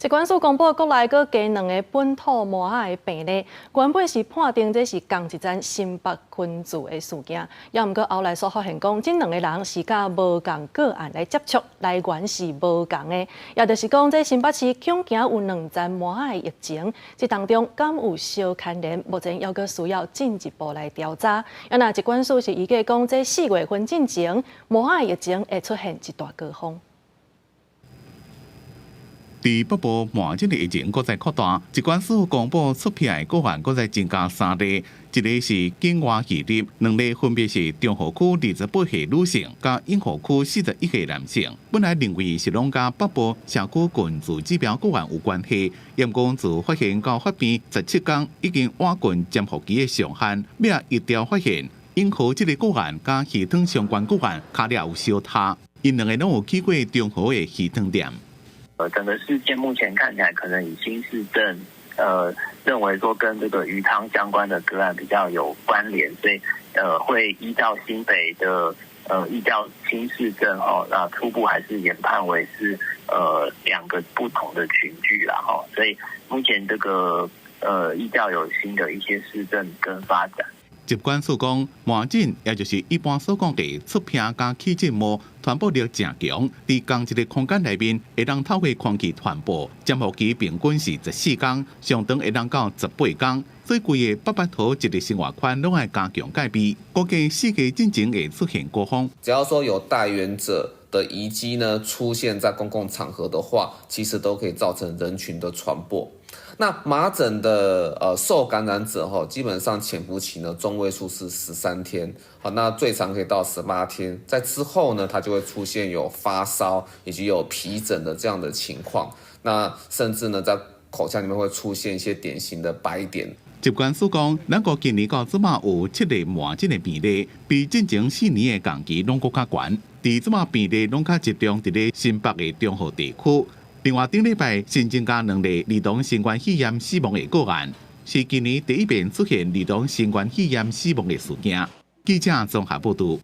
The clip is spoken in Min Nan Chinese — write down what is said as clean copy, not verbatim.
疾管署公布國內閣加兩个本土麻仔的病例，原本是判定這是仝一層新北群聚的事件，猶毋過後來煞發現講，這兩个人是佮無仝個案來接觸，來源是無仝的，也就是講，這新北市恐驚有兩層麻仔的疫情，這當中敢有相牽連？目前猶閣需要進一步來調查。啊，若疾管署是預計講，這4月份進前，麻仔疫情會出現一大高峰。佇北部麻疹的疫情閣再擴大，疾管署公布出癖的個案閣再增加三例，一个是境外移入，兩例分別是中和區28歲女性，佮永和區41歲男性。本來認為是攏佮北部社區群聚指標個案有關係，毋過自發現到發病17天已經倚近潛伏期的上限，尾仔疫調發現永和這个個案佮魚湯相關個案跤跡有相疊，𪜶兩个攏有去過中和的魚湯店。整個事件目前看起來，可能以新市鎮，認為說跟這個魚湯相關的個案比較有關聯，所以，會依照新北的，依照新市鎮哦，那初步還是研判為是，兩個不同的群聚啦，哈，所以目前這個，依照有新的一些市政跟發展。疾管署講，麻疹也就是一般所講的出癖佮起疹毛，傳播力誠強，佇仝一个空間內面，會當透過空氣傳播，潛伏期平均是14天，上長會當到18天。所以規个北北桃一个生活圈攏愛加強戒備，估計四月進前會出現高峰。只要說有帶原者的遺跡呢出現在公共場合的話，其實都可以造成人群的傳播。那麻疹的受感染者哈，基本上潛伏期呢中位數是13天，好，那最長可以到18天，在之後呢，它就會出現有發燒以及有皮疹的這樣的情況，那甚至呢在口腔裡面會出現一些典型的白點。疾管署講，咱國今年到這馬有七例麻疹的病例，比進前4年的同期攏閣較懸。佇這馬病例攏較集中佇咧新北的中和地區。另外，頂禮拜新增加兩例兒童新冠肺炎死亡的個案，是今年第一遍出現兒童新冠肺炎死亡的事件。記者綜合報導。